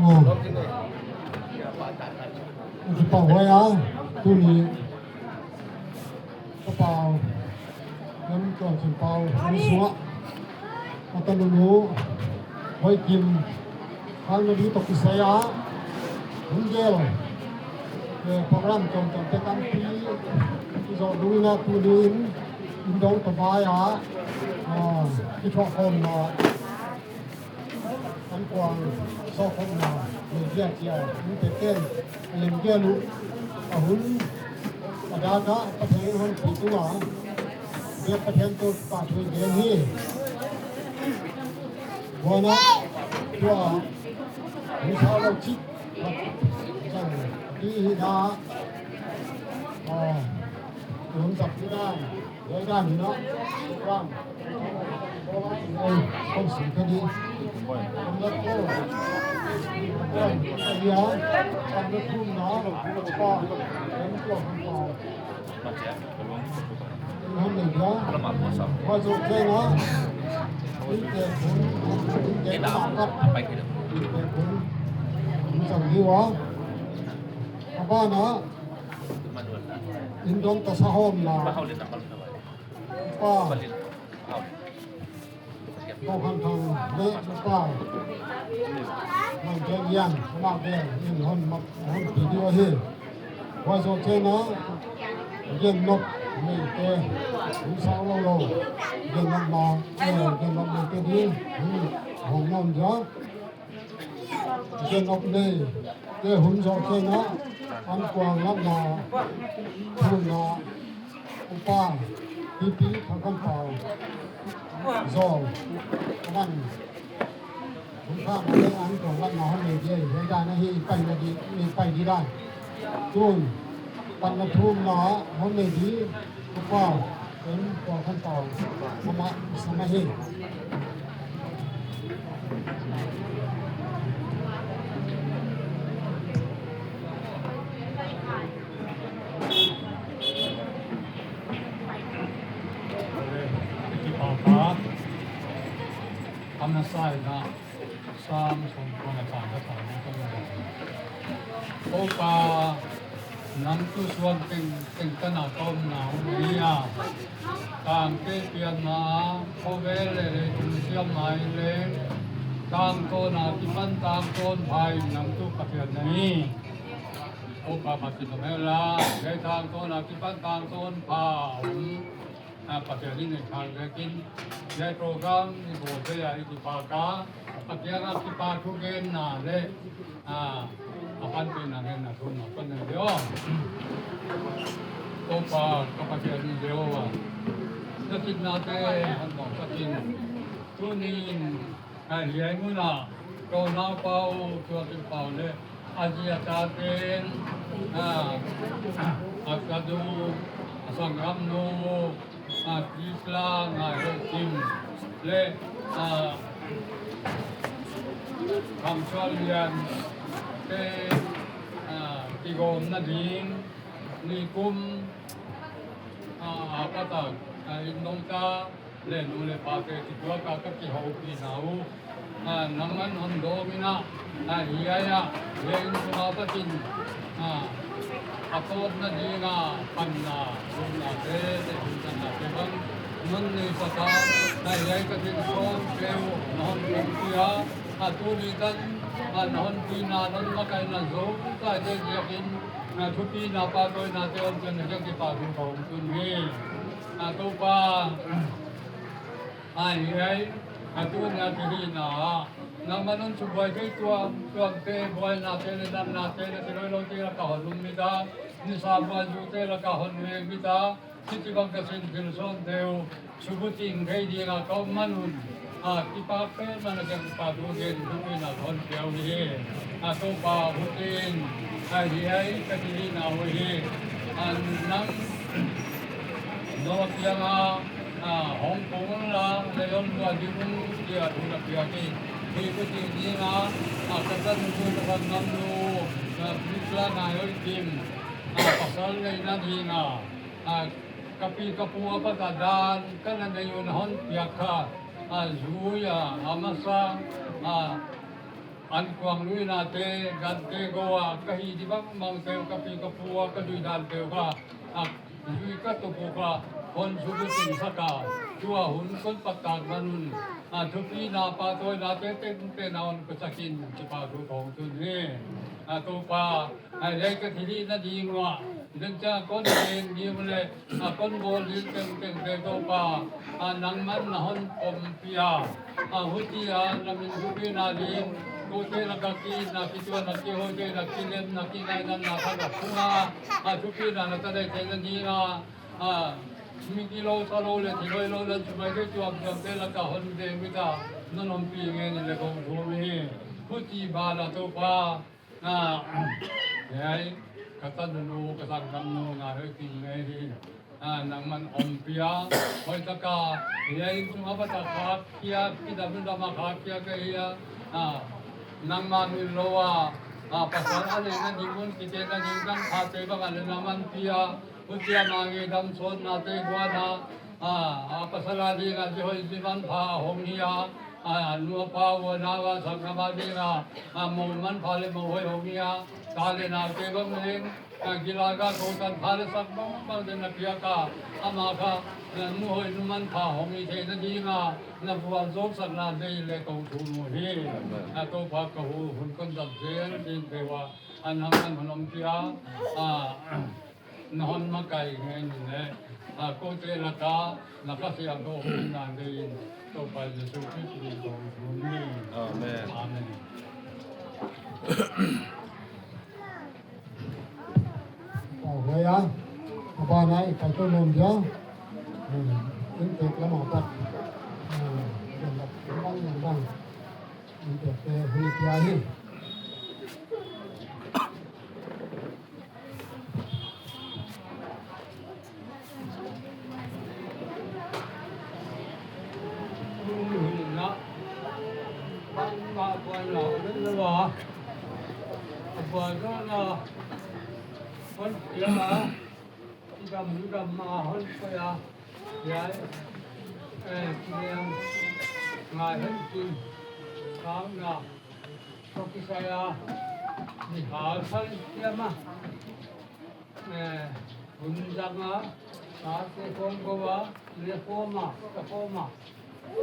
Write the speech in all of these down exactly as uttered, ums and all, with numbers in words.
Oh. Kipahhuai a, tuni. Ka pau, lam tuang sin pau, lam sua. A tanu nu, Hoi Kim, hang na di tok kisai a. Hun gel. Eh, program tuamtuam te tampi. I zou dungin a tuni in, in dong ta bai a. Ah, i thuak khawm na. An kuang sawkhawmna, media chia, hun teten, a lim gel uh, a hun, a data, Pathian hon pi tung a, dia Pathian toh pahthu gen hi. Huan a, tua, hun sa lo chik, zang, di hi da, ah, hun sa pi dan, Abana, in dong ta sa hawm na. Pa. Ko han thang le pa. Mang ke yan, ma ke in hon ma, hon video hi. Wa zo che na. Gen nok me te. Hun sa lo lo. Gen nok ma. Eh, gen nok me te di. Hun hong nom ja. Gen nok me. Te hun zo che na. An kuang lam na. Hun na. Upa, pipi, kha kan pau. Zong, aman. Hun kha ma le an kong lam na hon nei dia, hei dan a hi pai na di, ni pai di dan. Tun, pan na thum na hon nei di, upa, en kong kan pau. Sama, sama hi. Kipa pa, ana sai na, Sam som kona chang ka chang ka chang. Ko pa, nang tu suan teng, teng kana kom na, um, ia. Tangte pian na, khovel le le tung siam mai le, tangtawn akipan tangtawn pha in nang tu Pathian na hi. Ko pa Pathian na mel la, le tangtawn akipan tangtawn pha, um, a, Pathian in i khang le kin, le program i bo se a i kipa ka, Pathian a kipa thu gen na le, a, a pan pe na ngen na thu na pan na leo. Ko pa, ka Pathian ni leo a. Na kit na te, an nong ka kin. Tuni in, a, hiai mun a, ko nau pau, tua tin pau le, a zi a ta ten, a, a ka du, a sanggam nu, a, Krisla, ngai hoi kim, le, a, Kham Sual Lian te, a, kigawmna ding, ni kum, a, a patak, a, in nong ta, le nu le pa te kituak a ka kihoupihna uh. A, nangman hon dawm in a, a, hiai a, hiai in sung a Pathian, a, a tawpna ding a, panna, lupna te, te, lupna te bang, non nei sa ta, a, hiai ka tin sawm te uh, non kong sia, a, tuni tan, a, non pina, non makaina zo, ka te ziakin, a, thupina pa toina te hon pen na kiang kipa thu ka hong tun hi. A, Toupa, a, hiai, a, tuni a thihna, nangman hon subuai thei tuamtuam te, buaina te le, natna te le, thil hoihlou te lak a hon um mita, nisa buaizu te lak a hon veng mita, chitibang ka sin thil sawm te uh, subutin thei ding a ka om man un, a, kipak pen man a kiang kipa thu gen, thupina hon pia uhi. A, Toupa, huchiin, a, hiai ka thihna uhi. A, nang, no kiang a, a, hong kong la, le Yon lua di mun kia thu na pia ki. Hi ku ti ni na, a ka tan ku ka tan nam lu, a, Priscilla Ngaihoi Kim, a, pasal neihna ding a, a, ka pi ka pu apat a dan, ka na nei un hon piak kha, a, zui a, a masa, a, ankuang luinate, gante gou a, ka hih di bangbang teu, ka pi ka pu a, ka zui dan teu kha, a, zui ka tup uh kha, hon suk uh ching sak a, tua hun kon pat tak dan un, a, thupina pahtawinate tengteng na hon kosak in, kipahthu thong tun hi, a, Toupa, a, hiai ka thilhihna ding uah, zen chiang kon ken ding uh leh, a kon bawl ding tengteng te Toupa, a, nangman na hon ompih a, a, huchia na min thupina ding, kote lak a ki na kituahna, kihoihna, kilemna, kinainatna kha na phung a, a, thupina na ka nei theihna ding a, a, mi gilou salou leh thil hoihlou leh sumai te tuamtuamte lak a hon veng bit a, non ompih ngen in leh kon thum hi. Huchi ban a Toupa, a, hiai, ka tanu, ka sanggamnu, Ngaihoi Kim ngei hi. A, nangman ompih a, hoih tak a, hiai, sung a pat a khak khia, kidam dam a khak khia ka hi a, a, nangman min lou a, a, pasal a neihna ding mun, kitenna ding dang kha te bang a leh nangman pia, huchia ma ngei dam sawtnate guan a, a, a, pasal a ding a, zi hoih zi manpha hong hi a, a, nu a pa ua nau a sanggam a ding a, a, mou manpha leh mou hoih hong hi a, ta leh naute bang leng, a, gilak a kou tanpha leh sak bangbang den na piak a, amah kha, a, nu hoih nu manpha hong hi theihna ding a, na vualzawlsakna nei leh kon thum uh hi. A, Toupa ka hu hun kon zat zel ding te ua, a nangman hon ompih a, a, na hon makai ngen in leh, a, kote lak a, na Kha Siangthou hon na dei in, Toupa Jesu Khrist min in kon thum hi. Amen. Amen. Aw, huai a, a ban a i kai tou lawm dia. Hmm, inntek lam a pat. Hmm, bang, bang, bang. Inntek te hui pia hi. Dam dam a hon koih a, hiai, eh, kileng ngai hen kin, kang na, toh kisai a, ni hal sal siam a, eh, hun zang a, sa te khawm gou a, le khawm a, ta khawm a.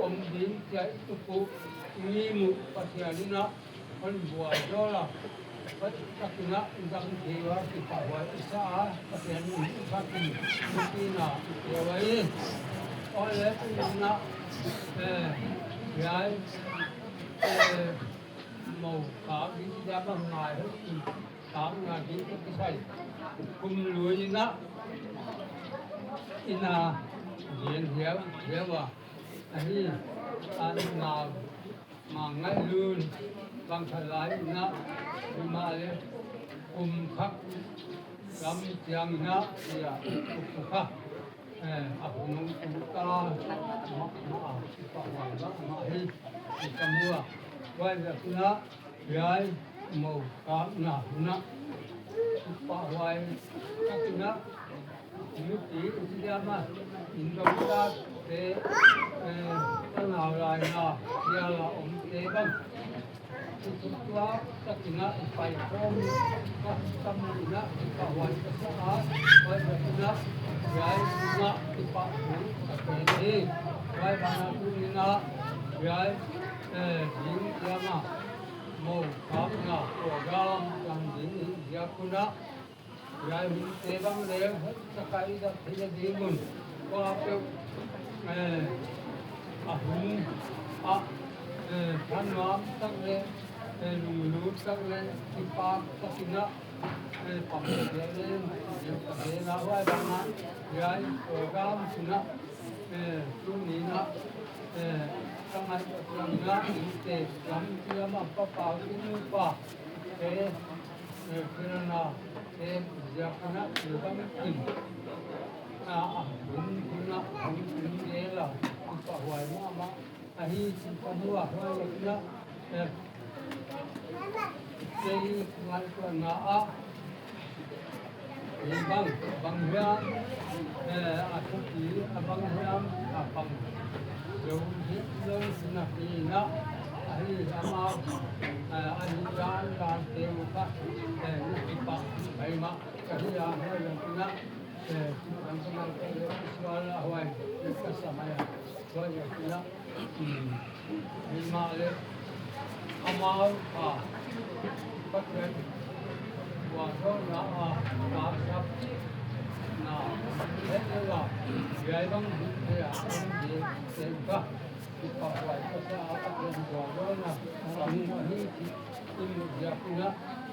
Om ding chia i tup uh, i muh Pathian in a, hon buaizawl a, Pathian in a, zang thei ua kipahhuai i sa a, Pathian in i phat in, i pi na, i pe ua i. Aw le, tu in a, eh, hiai, eh, mou ka ding dia bang ngai, ka ngai ding ka kisai. Kum lui in a, in a, dien hiau, hiau a. Ahi, an nau, ma ngai lun, bang kha lai na, himahleh, kum khat, lam chiang na, ia, kum khat, eh, a hunong kum ta, ma, ma, a, pa wa, ma, ma, hi, i ka mua, wa, ia, na, Hiai mou kapna hun ah, pahhuai takin a, mipi i chi diam a, indokta te, eh, tanau lai na, hial a om te bang. Tuak takin a, i pai khawm, ka tam in a, pahhuai ka sa a, huai takin a, hiai na, i pahhuai ka te te, huai bana tu in a, hiai, eh, ding diam a. Mou kapna program kan ding in ziak un a, hiai hun te bang leng, hon sa kai dak thei ding un. Kuapeuh, eh, a hun ah, eh, thanuam tak leh, eh, lunglut tak leh, kipak takin a, eh, pang te leng, eh, ka te na huai bang a, hiai program sung ah, eh, tuni in a, eh, ka ngaihtuah chiang in a, te lam chiam a pa pau ki nupa, te, eh, kirana, te ziak in a, te bang in. A, a, hun, hun a, hun, hun gel a, i pahhuai mahmah, Ahi, ka mu a, huai na, eh, kei ngaihtuahna ah, eh, bang, bang hiam, eh, a thupi, a bang hiam, a bang. Lou hi, lou hi na hi na, ahi, ama, eh, ahi dan, dan te mu ka, eh, na kipak, bai ma, ka hi a, huai na, eh, bang ka na, eh, sual a huai, eh, ka sa mai a, huai na, Himahleh amau a Pathian vualzawlna a, a sap na, he la, hiai bang hi thei a, hong hi thei ka, kipahhuai ka sa a, Pathian vualzawlna a, a hi hi, i mu ziak na,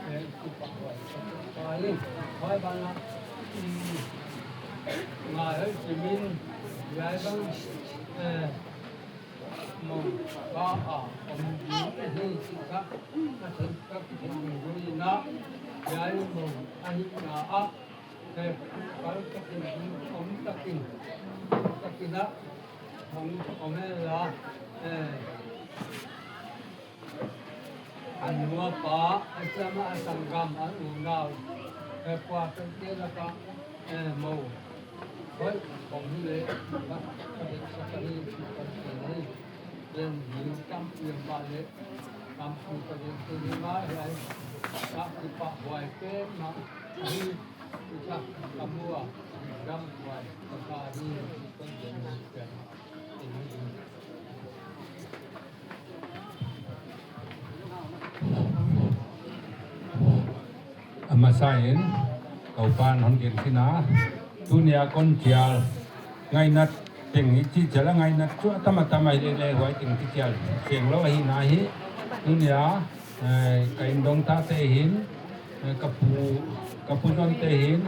eh, kipahhuai ka sa a, huai ban ah, mm, ngai hei simin, hiai bang, eh, Mou ka a om ding ahi chih ka, ka theih ka kithei ding in a, hiai mou ahihna ah, he, kal takin ding om takin, takin a, hong om e la, eh, a nupa, a chama a sanggam, a unau, eh, kua pente laka, eh, mou. Hoih, kong hi le, ka, ka dek sa ka hi, ka hi, len hi, tampi mah le, tampi ka dek sa hi mah, hiai, ka kipahhuai pen mah, hi, ka, ka mu a, gamhuai, ka hi, ka dek sa. A masa in, Toupa'n hon gen khin a, tuni a kon chial, ngainat teng i chih chial a ngainat chu a tam a tam a hi leh leh huai teng chi chial, chiang lou ahihna hi, tuni a, eh, ka indongtate hin, eh, ka pu, ka pu John te hin,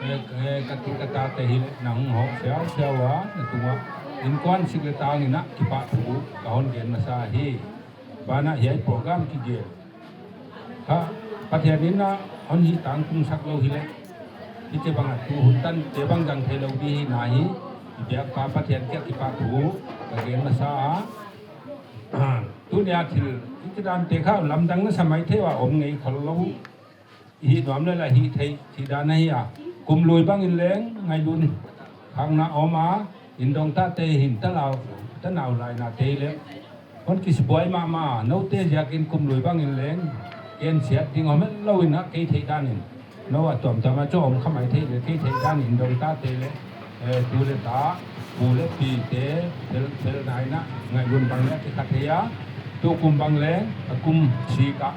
eh, eh, ka tu ka tate hi leh na hong hawm siausiau a, na tung a innkuan sik leh tang in a kipahthu ka hon gen masa hi. Banah hiai program kigel kha Pathian in a hon hih tangtung sak lou hi leh, hichibang a tu hun tante bang zang theilou di hi na hi, i biak pa Pathian kiang kipahthu ka gen masa a. Tuni a thil, hichi dante kha lamdang na sa maithei ua om ngei khol lou. Hih nuam leh la hih theih chih dan ahi a. Kum lui bang in leng ngailut khakna om a, indongtate hin tanau, tanau lainate leh hon kisibuai mahmah, noute ziak in kum lui bang in leng ken siat ding om lou in a, kei theih dan in. Nou a tuamtuam a chu om kha maithei leh kei theih dan in indongtate leh, eh, tu leh ta, pu leh pite, pel, pel nai in a, ngailut bang leh kikhat thei a, tukum bang leh, a kum sik a,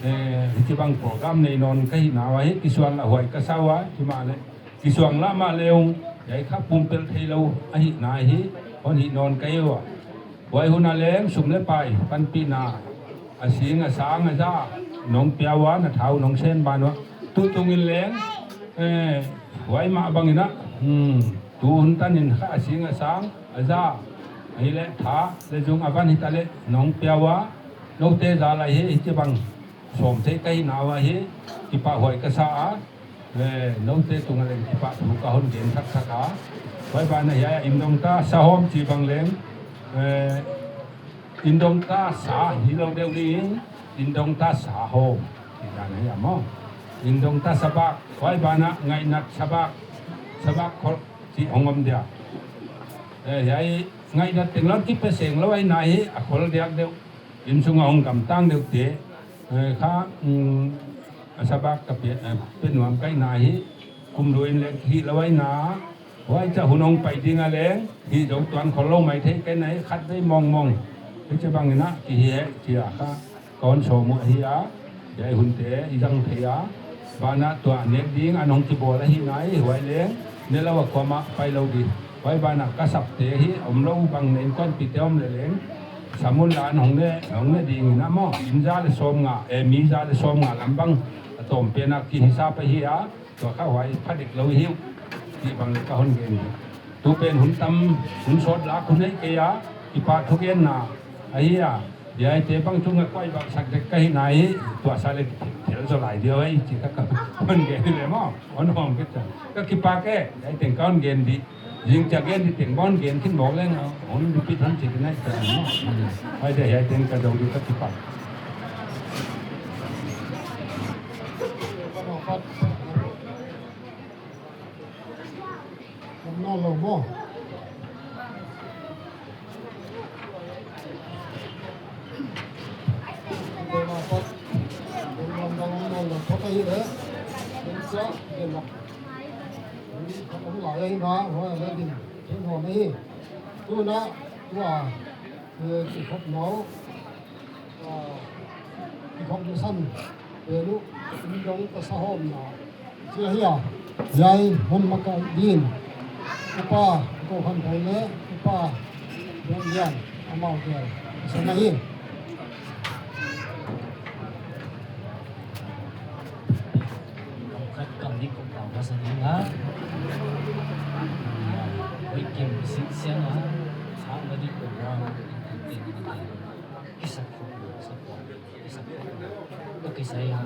eh, hichibang program nei nawn ka hihna uah hi, kisuanlahhuai ka sa ua, himahleh kisuang lah mahleh ung, hiai kha pumpelh theilou ahihna hi, hon hih nawn ka hi ua. Huai hun a leng sum leh pai panpihna, a sing a sang a za, nong pia ua, na tha uh nong sen ban ua. Tutung in leng, eh, huai mah bang in a, hmm, tu hun tan in kha a sing a sang a za, ahihleh tha leh zung a van hita leh nong pia ua, noute zal a hi, hichibang sawm thei ka hihna uah hi, kipahhuai ka sa a. Eh, noute tung a leng kipahthu ka hon gen thakthak a. Huai banah hiai a indongta sahawm chibang leng, eh, indongta sa hilou deuh ding, indongta sahawm. Hi dan ahi a maw. Indongta sabak, huai banah ngainat sabak, sabak khol chih hong om dia. Eh, hiai ngainat teng leng kipia seng lou ahihna hi, a khol diak deuh. Innsung a hong gamtang deuhte, eh, kha, mm, a sabak ka pe, eh, pe nuam ka hihna hi, kum lui in leng hih lou ahihna, huai cha hun hong pai ding a leng, hih zou tuan khol lou maithei ka hihna hi, khatvei mawngmawng. Hichibang in a, kihih e, chi a kha, kon sawm uh ahi a, hiai hunte, i zang thei a, banah tua nek ding a nong kibawl ahihna hi, huai leng, ne lou a kuamah pai lou di. Huai banah ka sapte hi, om lou bang leng kuanpihte om leh leng. Samun la an hong ne, hong ne ding in a maw. Inn za leh sawmnga, eh, mi za leh sawmnga lam bang. A tawm pen a kihisap ahi a, tua kha huai pha dik lou hi uh. Chibang leh ka hon gen. Tu pen hun tam, hun sawt lak hun hi kei a, kipahthu genna ahi a. Hiaite bang chung a kuai bang sak dek ka hihna hi, tua sa leh thil zaw lai di uh ahi, chi kha ka hon gen leh maw. Hon hawm kei cha. Ka kipak e, hiai teng ka hon gen di. Zing chiang gen di teng bawn gen khin bawk leng, hon repeat hon chih nai sa no. Hai de, hai teng ka dong di ka kipak. Om nawn lou maw. Om nawn lou, om nawn lou, phot ahi leh. Om sa, gen lou. Om lai ahi na, hua le din. Gen hua mai. Tu na, tua, eh, kikhop nau. Ah, kikhop na san. Pelu, in dong ka sa hawm na. Chia hia, hiai hun makaih din. Upa, Go Khan Thang leh, Upa, Dong Lian, amau tel. Sa na hi. Kam khat kam nih kong pau ka sa ding a. Oi kim sik siang a. Sa ma di ko ra. Kisak ko, sa ko. Toh kisai a,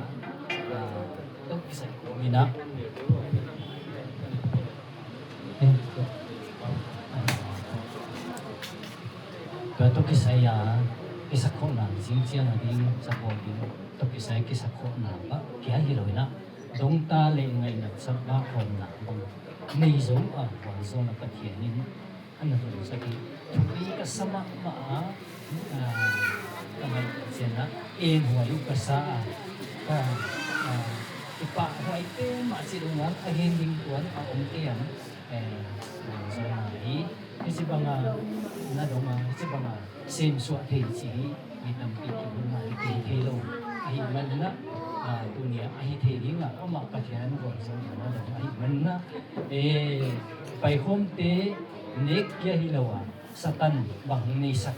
ah, toh kisai ko mina. Eh, toh. Toh, toh kisai a, kisakhawhna, zing chiang a ding, sa ko ding. Toh kisai kisakhawhna, ba, kia hi lou ina. Dongta leh ngaihna sa ba khawmna, bang. Nei zou a, bang zou na Pathian in. Ana tun sa ki, thupi ka sa mahmah a, ah, ka ngaih chiang a, en huai uh ka sa a, ka, ah, kipahhuai petmah chih dong a, a gen ding tuan a om kei a, eh, zong a hi, hichibang a, na dong a, hichibang a, sem suah thei chih hi, mi tampi kimu mai thei thei lou. Ahihman in a, ah, tuni a, ahi thei ding a, amah Pathian vualzawlna dong ahihman in a, eh, paikhawmte nek kia hilou a, Satan bang hong neisak,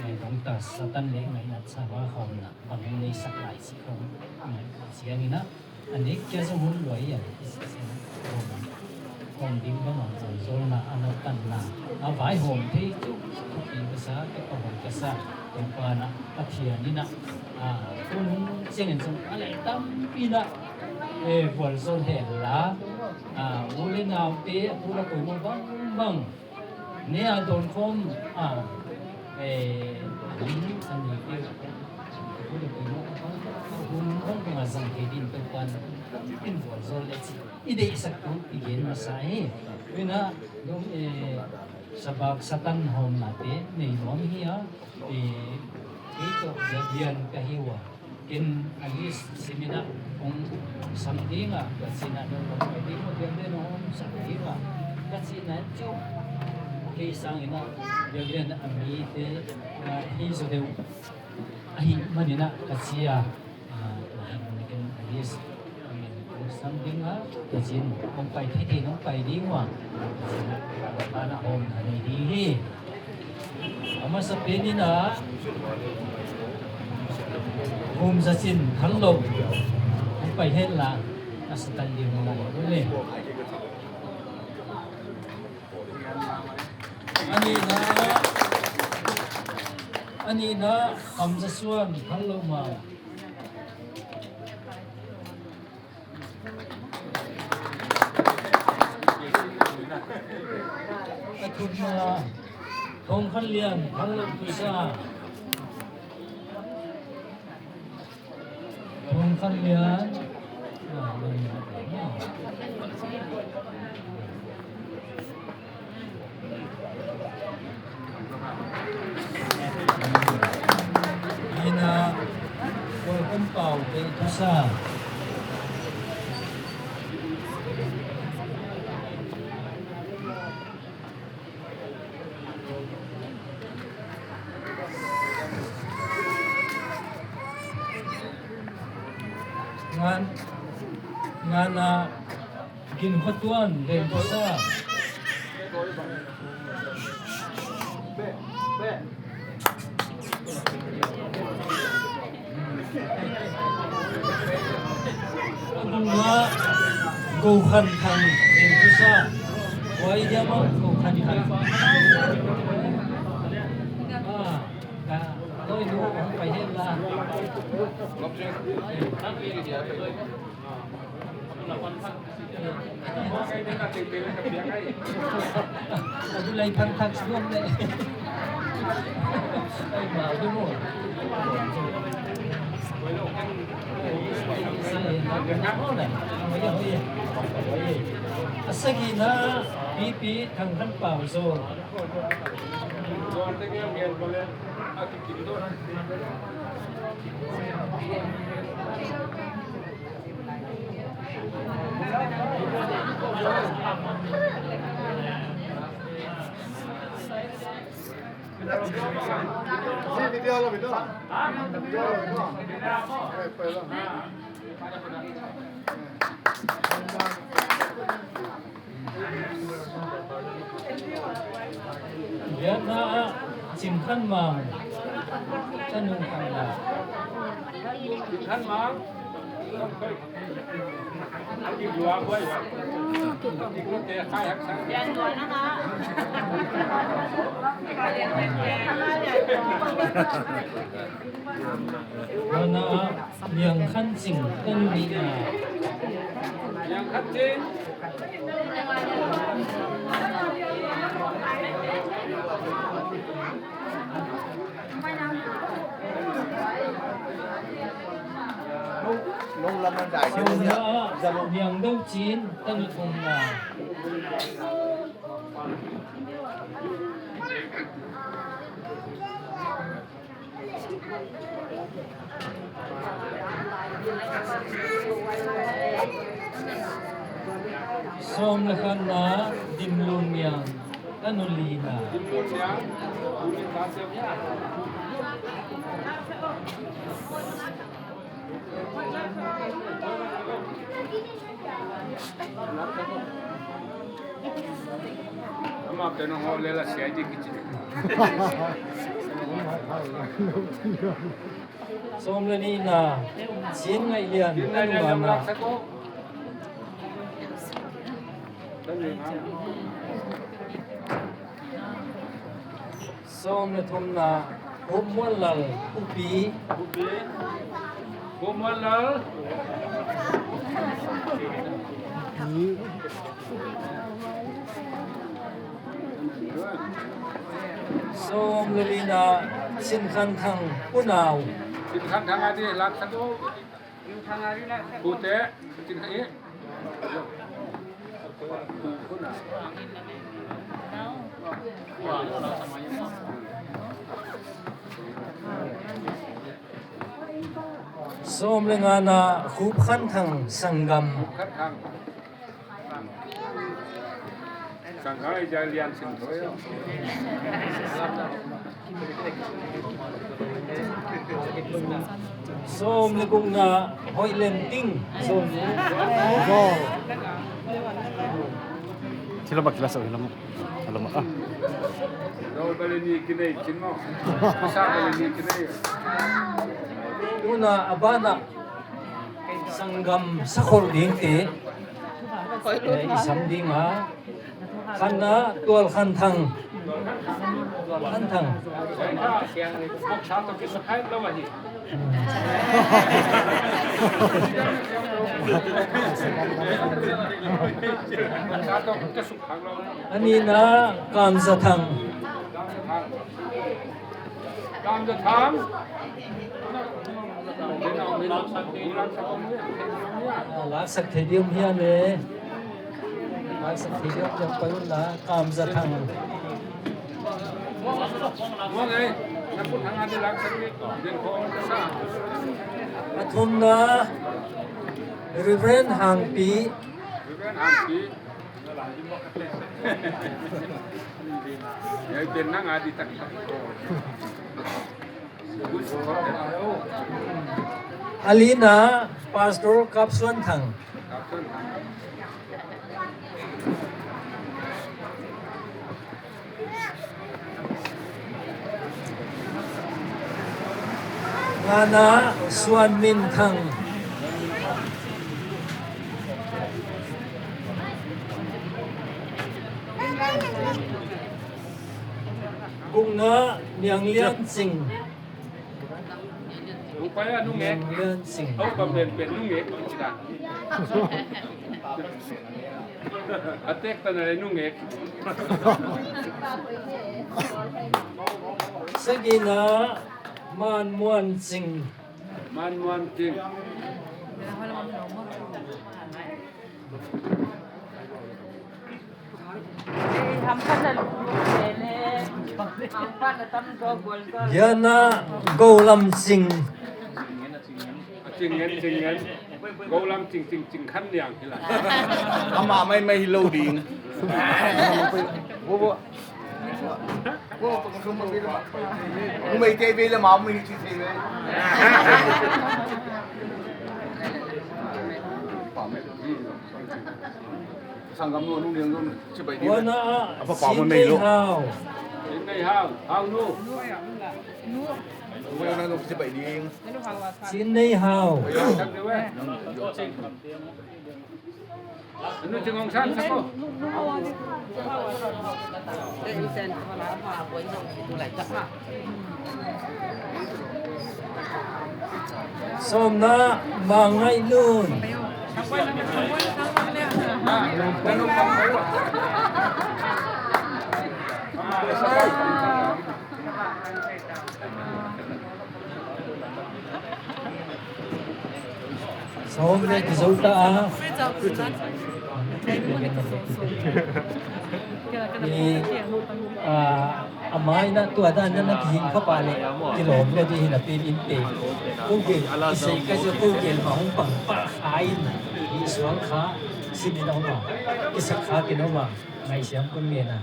eh, dongta Satan leh ngaihna sa ba khawmna, bang hong neisak lai chih khawm, ah, chiang in a, a nek kia zong hun luai a, hong ding bang a vualzawlna, ana tanna, a vaihawm thei chu, thupi ka sa, kipahhuai ka sa, Toupa na, Pathian in a, ah, tunung chiang in zong a leh tampi na, eh, vualzawl hen la, ah, u leh naute, a pu leh poimoh bangbang, Nea dawn khawm, ah, eh, a nih, a nih, eh, hun bang bang a zang thei ding Toupa'n in vualzawl leh chih i deihsaktu i gen masa hi. Ina, dong, eh, sabak Satan hawmnate nei nuam hi a, eh, kei toh Javian ka hi ua. Ken a list sim in a hong sam ding a, ka chihna dong pai ding maw, Biakin hong sam ding a, ka chihna chu kei sang in a, Biakin a mite, ah, hi zaw deuh ahihman in a ka chi a, ah, ken a list hong sam ding a, ka chi in hong pai thei thei in hong pai ding ua, ka chihna, ana hawmna nei ding hi. A masapen in a, Vumzachin Thanglouh, hong pai hen la, a Satan ding hong lai ule. A nihna, a nihna, Khamzasuan Thanglouhmang. A thumna, Thongkhanlian Thanglouh Thusa. Thongkhanlian. Ina, Kual Kompau Beihthusa. Ngan, ngan a Ginkhotuan Beihthusa. A bung ah Gokhankhang Beihthusa. Huai dia mah Gokhankhang. Ah, ka, loi nu, pai hen la. A du lai pan thak si nuam le. Ai, ma, du mo. Ai, na, na, na, na. A sagihna, Pi Pi Thangkhanpau Zawl. Biakna ah Chingkhanmang, Tanungkhanmang. Chingkhanmang. Biakna ah Niangkhanching, Tanungkhanmang. Niangkhanching. Nung lam an dai, Sawmna ah Niangdochin, Tanungkhanmang. Sawm leh khatna, Dimlunniang, Tanulina. Ama pen hong hawh leh la siai di kichi. Sawm leh nihna, Chinngaihlian, Tanungana. Sawm leh thumna, Khupmuanlal, Khupi. Khupi. Khupmuanlal. Sawm leh lina, Chinkhanthang, Unau. Chinkhanthang a di lak sa tu. Pute, Chinkhanthang. Sawm leh ngana, Khupkhanthang, Sangam. Sangam i jai lian sin thoi. Sawm leh gukna, Hoihlenting, Zawl. Zawl. Sila ba kila sa, sila mo. Sila mo, ah. Zawl bali ni kinei, chin mo. Sa bali ni kinei. Tuna a bana, Sangam sakholh dingte. Eh, i sam ding a. Khatna, Tualkhanthang. Tualkhanthang. A nihna, Kamzathang. Kamzathang. Laksak thei diam hiam e. Laksak thei diam, diam pai un la, Kamzathang. A thumna, Reverend Hangpi. Reverend Hangpi. A lina, Pastor Kapsuanthang. Ngana, Suanminthang. Gukna, Nianglianching. Paya nungek. Lian Sing. Au pam den pen nungek. A tek tan a nungek. Sagihna Man Muan Sing. Man Muan Sing. Giatna Go Lam Sing. Ching ngen, ching ngen. Go Lam Sing, Sing, Sing Khan Liang hi la. Amah maimai hi lou ding. Bo, bo. Numei te ve le ma mi chi te ve. Sanggam nu, nu niang nu, chibai di. Wana, apa pa mo nei lo. Chin Nei Hau. Chin Nei Hau, Hau nu. Wana nu chibai di. Chin Nei Hau. Sawmna Mang Ngai Lun. Sawm le kizou ta a. Ni, ah, a mai na tua dan na na kihing kha pa le, kilawm le di hi na pin in pe. Kou gel, i sei ka je kou gel ma hong pang pa kha in, i suang kha, sin in a hong ma, i sak kha kin hong ma, ngaihsiam kon ngen a.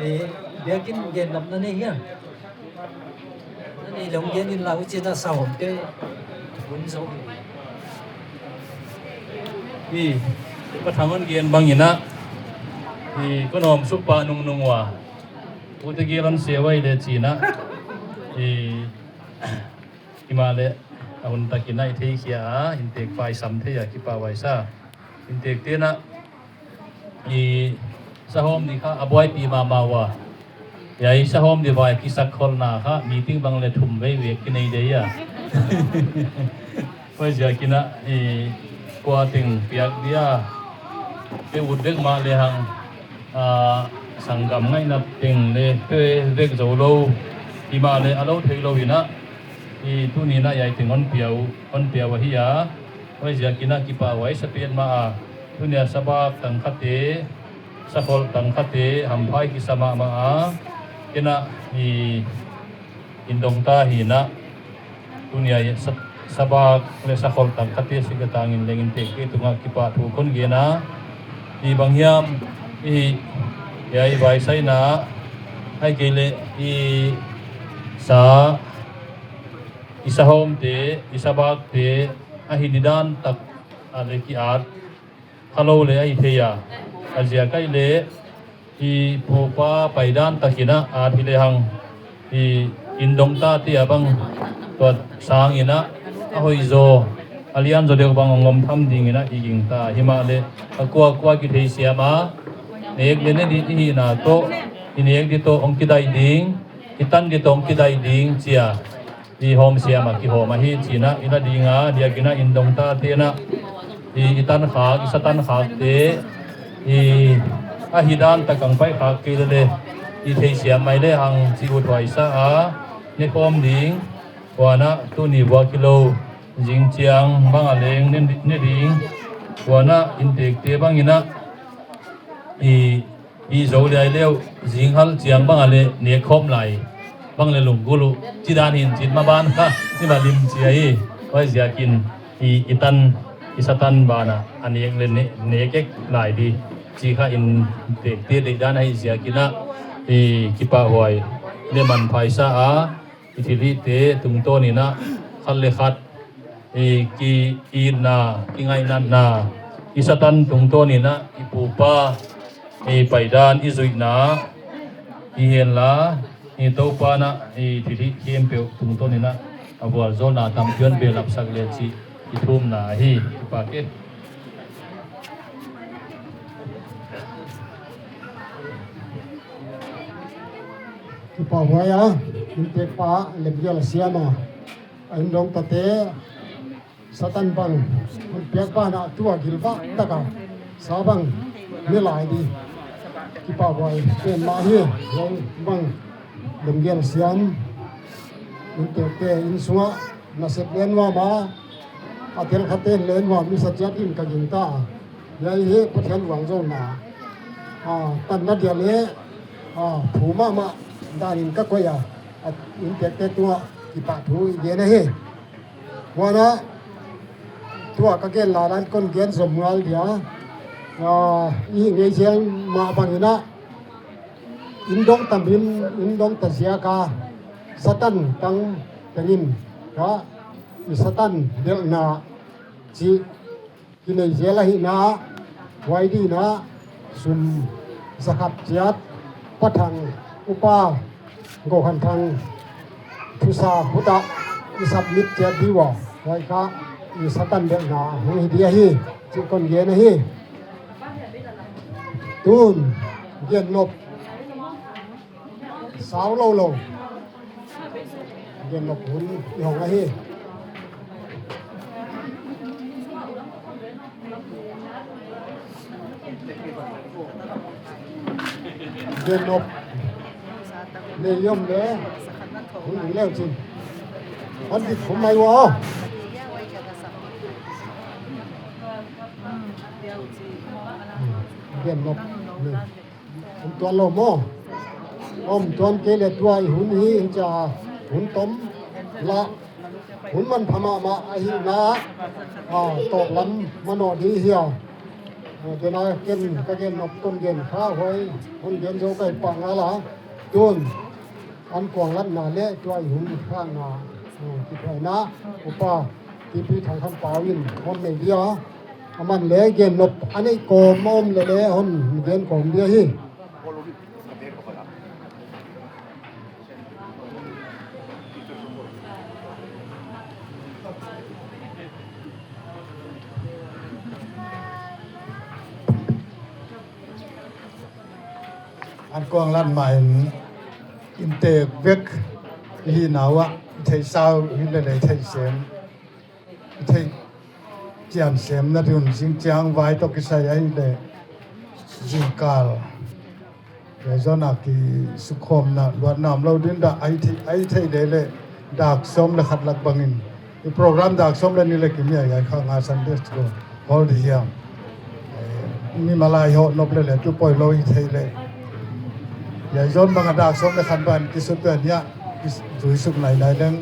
Eh, biakin gen lam na nei hia. Na nei leh gen in la, huchi na sahawmte hun zou. I, Pa Thang hon gen bang in a. I, kon hawmsuk pah nungnung ua. Ute gel hon se uai le chi in a. I, himahleh, a hun tak in a i theikhia a, inntek pa i sam thei a kipahhuai sa. Inntekte'n a, i sahawm di kha a buaipih mahmah ua. Hiai sahawm di vai kisakkholhna kha meeting bang le thum vei vek kinei di a. Huaiziakin a, i kua teng piak dia. Pe ut vek mahlehang, ah, sanggam ngaihna teng le pe vek zou lou. Himahleh a lou theilou in a. I tuni'n a hiai teng hon pia uh, hon pia uh ahi a. Huaiziakin a kipahhuai sa petmah a. Tuni a sabak tangkhate, sakholh tangkhate, hampha i kisa mahmah a. Ken a, i, inndongta hi in a. Tuni a, i, sa-, sabak le sakholh tangkhate si ka tang in leng inntekte tungah kipahthu kon gen a. I bang hiam, i, hiai vaisaina, ahihkeileh, i, sa, i sahawmte, i sabakte, a hi didan tak a le ki-at kha lou le ahi thei a. A ziak ahihleh, i pu pa paidan takin a at hilehang, i inndongtate a bang tua sang in a, a hoih zaw, a lian zaw deuh bang hong om tham ding in a i gingta. Himahleh, a kuakua kitheisiam a, nek le ne di i hihna toh, i nek di toh hong kidaih ding, i tan di toh hong kidaih ding chi a. I hawmsiam a kihawm ahi chi in a, i la ding a, diakin a inndongtate'n a, i, i tan khak, i sa tan khakte, i, a hi dan tak a hong pai khak kei leh, i theisiam mai lehang chi uthuai sa a, ne khawm ding, huan a tuni vuak hilou, zing chiang bang a leng ne, ne ding, huan a inntekte bang in a, i, i zou liai leh, zing hal chiang bang a le nek khawm lai. Bang le lunggulh uh, chi dan hi'n chi in maban kha, i ma lim chi a hi. Huaiziakin, i, i tan, i sa tan ban a, a nek le ne, nek ek lai di. Chi kha inntekte deihdan ahihziakin a, i kipahhuai, le manpha i sa a, i thilhihte tungtawn in a, khat le khat, i ki-itna, kingaihnatna, i sa tan tungtawn in a, i pu pa, i paidan, i zuihna, i henla, i Toupa'n a, i thilhih khempeuh tungtawn in a, a vualzawlna tampi hon belap sak leh chih, i thumna ahi, i pa ke. Kipahhuai a, inntekpa, lemgial a siam a. Indongtate, Satan bang, hon piak banah tua gilvak taka sa bang ne lai di. Kipahhuai pen mah hi, hong bang lemgel siam. Inntekte, inn sungah nasep leng nuam a, a tel khaten leng nuam i sa chiat in ka gingta. Hiai hi Pathian vuangzawlna, ah, tanna dia leh, ah, phu mahmah dan in ka koih a, ah, inntekte tungah kipahthu i gen ahi. Huan ah, tua ka gen lai dan kon gen zom ngal dia. Ah, i hih ngei zel mah bangin ah, inndongta min, inndongta ziak a Satan tang tengin, ka, i Satan delhna chih kinei zel ahihna, huai dingin ah sum zakhat chiat Pa Thang, Upa Go Khan Thang thusa khut ah i submit chiat di ua, huai kha i Satan delhna hong hi di ahi, chih kon gen ahi. Tun, gen nop sau lou lou. Gen nop hun i hong ahi. Gen nop nei om leh hun i leu chin. Hon dik khum mai ua. Gen nop nei. Om tuan lou maw. Om tuan kei leh tua i hun hi, hichia hun tom lah, hun manpha mahmah ahihna, ah, tawplam manoh di hi a. Ah, tena ken ka gen nop kon gen kha huai, hon gen zou ka hih pah ngal a. Tun, ankuang latna leh tua i hun khakna, ah, kithuaina, Upa T P Thang Kham Pau in hon nei dia. Aman leh gen nop a neih kawm a om leh leh hon gen kawm dia hi. Ankuang lat mah in, inntek vek i hihna uah, i theihsa uh hi leh leh i theih sem, i theih chian semna ding un, zingchiang vai toh kisai ahihleh zingkal, hiai zong a kisukkhawmna luatna omlou ding a, a i theih, a i theih leh leh dak sawm leh khat lak bangin, i program dak sawm leh nih leh kim hiai, hiai kha nga Sunday school hall di hiam. Eh, mimal a i hoh nop leh leh tu poilou i theih leh. Hiai zong bang a dak sawm leh khat bang kisuk tuan hiam, kis-, zui suk nainai leng,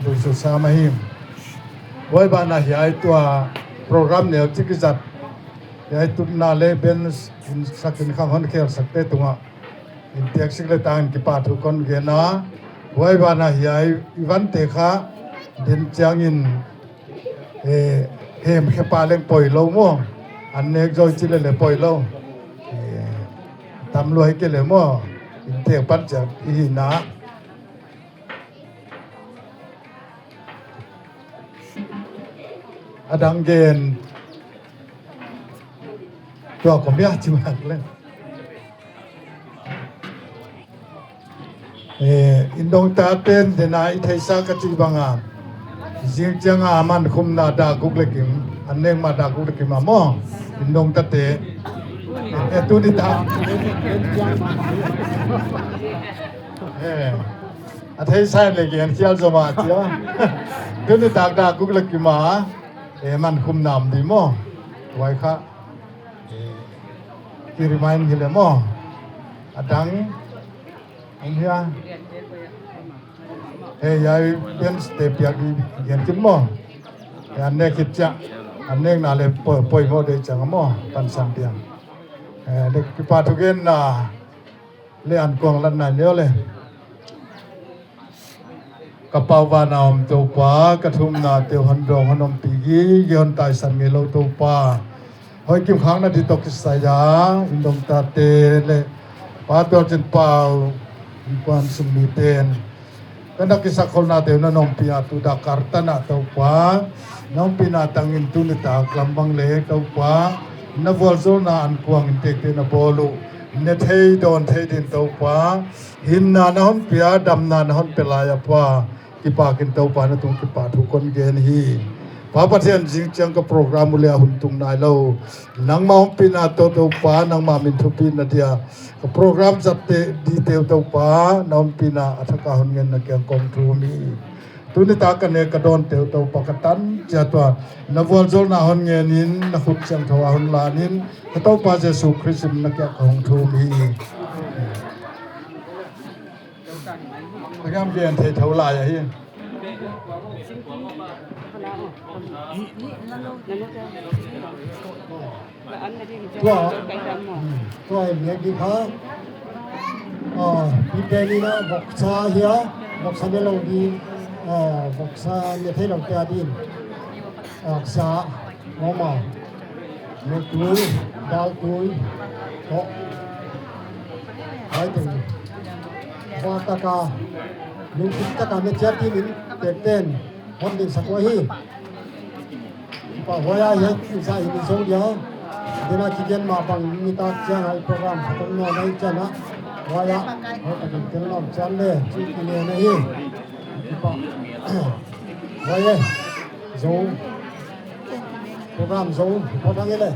zui suk sam ahi. Huai banah hiai tua program neu chik i zat, hiai tutna leh band in sak in khang hon khelsakte tungah inntek sik leh tangin kipahthu kon gen a. Huai banah hiai i vante kha din chiangin, eh, hemkhe pah leng poilou maw. An nek zou chih leh leh poilou. Eh, tam lua hi kei leh maw. Inntek pan chiang i hihna. A dang gen. Tua kawm hiam chih mak leh. Eh, Indongta ten dena i theihsa ka chih bang a, zingchiang a man khumna dak guk leh kim, an nek ma dak guk leh kim a maw. Indongta te. Eh, tuni tak. Eh, a theihsa leh gen khial zaw mah chia. Tuni tak dak guk leh kim a, eh, man khumna om di maw. Huai kha. Eh, ki remind hi leh maw. A dang om hia. Eh, hiai band te piak di gen kim maw. Eh, an nek khit chiang. An nekna leh poi, poimoh di chiang maw. Pansan piang. Eh, leh kipahthu genna leh ankuang latna neu leh. Ka Pa van a om Toupa, ka thumna te hon dawng hon ompih gige hon taisan ngeilou Toupa. Hoih kim khakna di toh kisai a, Indongta te leh Pa Tualchin Pau, Inkuan sung miten. Ka na kisakkholna te na ompih a tu dak kal tan a Toupa. Na ompihna tangin tuni tak lam bang leh Toupa. Na vualzawlna ankuang inntek te na bawl uh. Ne thei dawn thei din Toupa. Hinna na hon pia, damna na hon pe lai a Pa. Kipak in Toupa na tung kipahthu kon gen hi. Pa Pathian, zingchiang ka program uh leh a hun tung nailou. Nangma ompihna toh Toupa, nangma min thupina dia ka program zat te di teu Toupa, na ompihna a thak a hon ngen na kiang kong thum hi. Tuni tak a ka nek ka dawn teu Toupa ka tan chiat ua, na vualzawlna hon ngen in, na khut siangthou a hon lan in, ka Toupa Jesu Khrist min in na kiang kong thum hi. Program gen thei thou lai ahi. Tua, hmm, tua hi miak di kha. Ah, pi te ni na voksa hia, voksa ne lou di, ah, voksa ne thei lou te a din. Ah, sa, mama. Lungtui, daltui, toh. Hai teng. Vak taka, lungtui taka ne chiat ding in, tek ten, hon ding sak ua hi. Pa huai a hiai, sa hi ni zong dia. Dena kigen mah bang ni tak chiang a i program khatam nawn nai chiang a. Huai a, huai takin tel nawn chiang le, chu ki ne na hi. Pa. Huai e, zo. Program zo, photo ngai le.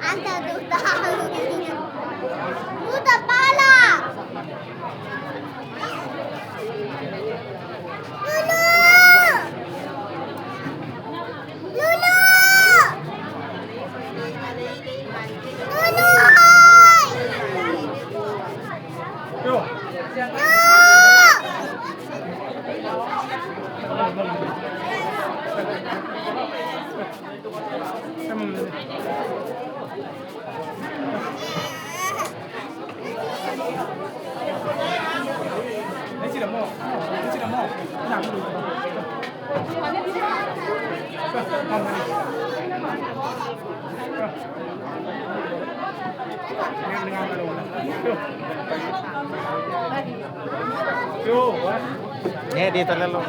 Anta duda. Duda pala. Lulu! Lulu! Lulu! Yo, what? Ni di talalo.